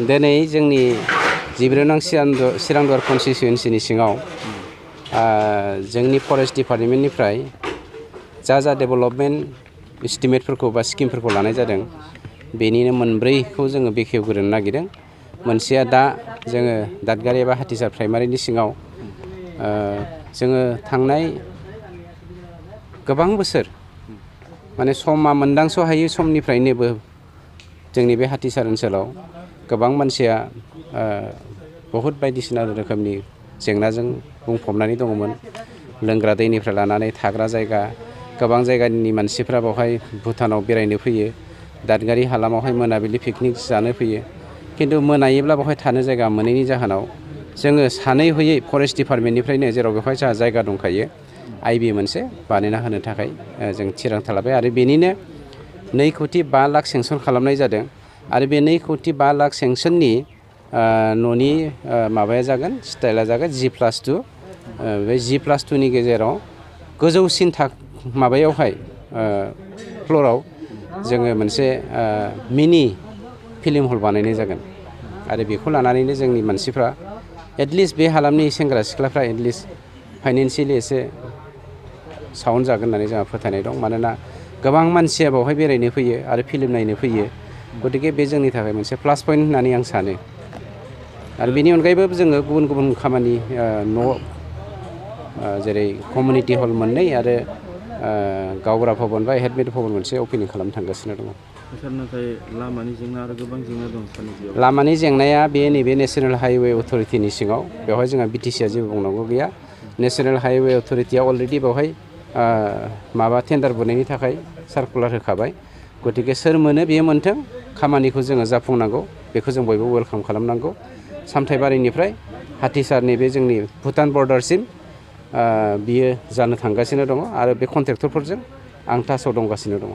दिनै जोंनि 14 नं चिरांदुवार कन्स्टिटुवेन्सिनि सिङाव जोंनि फरेस्ट डिपार्टमेन्टनिफ्राय जा डेभेलपमेन्ट एस्टिमेटफोरखौ बा स्किमफोरखौ लानाय जादों बेनिनो मोनब्रैखौ जोङो बेखेवग्रोनो नागिरदों। मोनसेया दा जोङो दादगारि एबा हाथिसार प्राइमारिनि सिङाव जोङो थांनाय गोबां बोसोर माने समा मोनदांस' हायै समनिफ्रायनोबो जोंनि बे हाथिसार ओनसोलाव गोबां मानसिया बहुद बायदिसिना रोखोमनि जेंनाजों बुंफबनानै दङमोन। लोंग्रा दैनिफ्राय लानानै थाग्रा जायगा, गोबां जायगानि मानसिफ्रा बेवहाय भुटानाव बेरायनो फैयो, दादगारि हालामावहाय मोनाबिलि पिकनिक जानो फैयो। खिन्थु मोनायोब्ला बेवहाय थानो जायगा मोनैनि जाहोनाव जोङो सानै हयै फरेस्ट डिपार्टमेन्टनिफ्रायनो जेराव बेवहाय जोंहा जायगा दंखायो आइबि मोनसे बानायना होनो थाखाय जों थिरांथा लाबाय आरो बेनिनो 2 कोटि 5 लाख सेंसन खालामनाय जादों। आरो बे 2 कोटि 5 लाख सेंसननि न'नि माबाया जागोन स्टाइला जागोन G+2। बे G+2 नि गेजेराव गोजौसिन माबायावहाय फ्ल'राव जोङो मोनसे मिनि फिल्म हल बानायनाय जागोन। आरो बेखौ लानानैनो जोंनि मानसिफ्रा एटलिस्ट बे हालामनि सेंग्रा सिख्लाफ्रा एटलिस्ट फाइनेन्सियेलि एसे साउन्ड जागोन होननानै जोंहा फोथायनाय दं। मानोना गोबां मानसिया बेवहाय बेरायनो फैयो आरो फिल्म नायनो फैयो। गतिके बे जोंनि थाखाय मोनसे प्लास पइन्ट होननानै आं सानो। आरो बेनि अनगायैबो जोङो गुबुन गुबुन खामानि न' जेरै कमिउनिटि हल 2 आरो गावबुरा भबन बा हेडमेट भबन मोनसे अपेनिं खालामनो थांगासिनो दङ। नाथाय लामानि जेंना आरो गोबां जेंना दं साननैसोआव। लामानि जेंनाया बे नैबे नेशनेल हाइवे अथ'रिटिनि सिङाव, बेवहाय जोंहा बिटिसिआ जेबो बुंनांगौ गैया। नेशनेल हाइवे अथ'रिटिया अलरेडि बेवहाय माबा टेन्डार बुनायनि थाखाय सार्कुलार होखाबाय। गतिके सोर मोनो बेयो मोनथों, खामानिखौ जोङो जाफुंनांगौ, बेखौ जों बयबो वेलकाम खालामनांगौ। सामथाइबारिनिफ्राय हाथिसारनि बे जोंनि भुटान बर्डारसिम बियो जानो थांगासिनो दङ आरो बे कन्ट्रेक्टरफोरजों आं टाचआव दंगासिनो दङ।